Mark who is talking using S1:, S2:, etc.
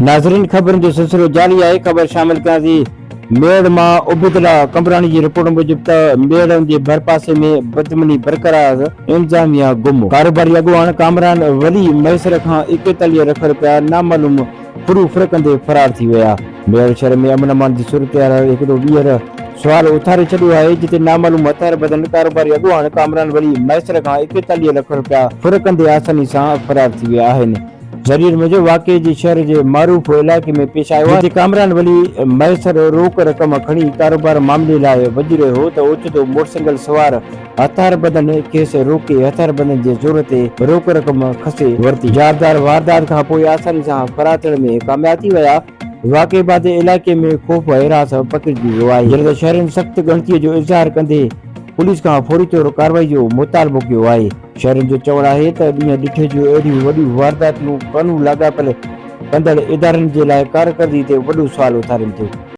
S1: ناظرين خبرن جو سلسلو جاري آهي خبر شامل ڪيان ٿي ميڙ مان عبيدالله قمبراڻي جي رپورٽ موجب ته ميڙ جي ڀرپاسي ۾ بدمني برقرار انتظاميا گم ڪاروباري اڳواڻ ڪامران ولي مهيسر کان 41 لک رپيا نامعلوم ڦرو ڦر ڪندي فرار ٿي ويا ميڙ شهر ۾ امن امان جي صورتحال هڪ دفعو ٻيهر سوال اٿاري ڇڏيو آهي جتي نامعلوم هٿياربندن ڪاروباري اڳواڻ ڪامران ولي مهيسر کان 41 لک رپيا ڦر ڪندي آساني سان فرار ٿي ويا آهن. ذريعن موجب واقعي جي شهر جي معروف علائقي ۾ پيش آيو آهي جتي ڪامران ولي مهيسر روڪ رقم کڻي ڪاروبار معاملي لاء وڃي رهيو هو ته اوچتو موٽرسائيڪل سوار هٿياربندن کيس روڪي هٿياربندن جي زور تي روڪ رقم کسي ورتي. جوابدار واردات کان پوء آساني سان فرار ٿيڻ ۾ ڪامياب ٿي ويا. واقعي بعد علائقي ۾ خوف ۽ هراس پکڙجي ويو آهي جڏهن ته شهرين سخت ڳڻتي جو اظهار ڪندي پوليس کان فوري طور ڪارروائي جو مطالبو ڪيو آهي. شهرين جو چوڻ آهي ته ڏينهن ڏٺي جون اهڙيون وڏيون وارداتيون قانون لاڳاپيل ڪندڙ ادارن جي لاء ڪارڪردگي تي وڏو سوال اٿارين ٿيون.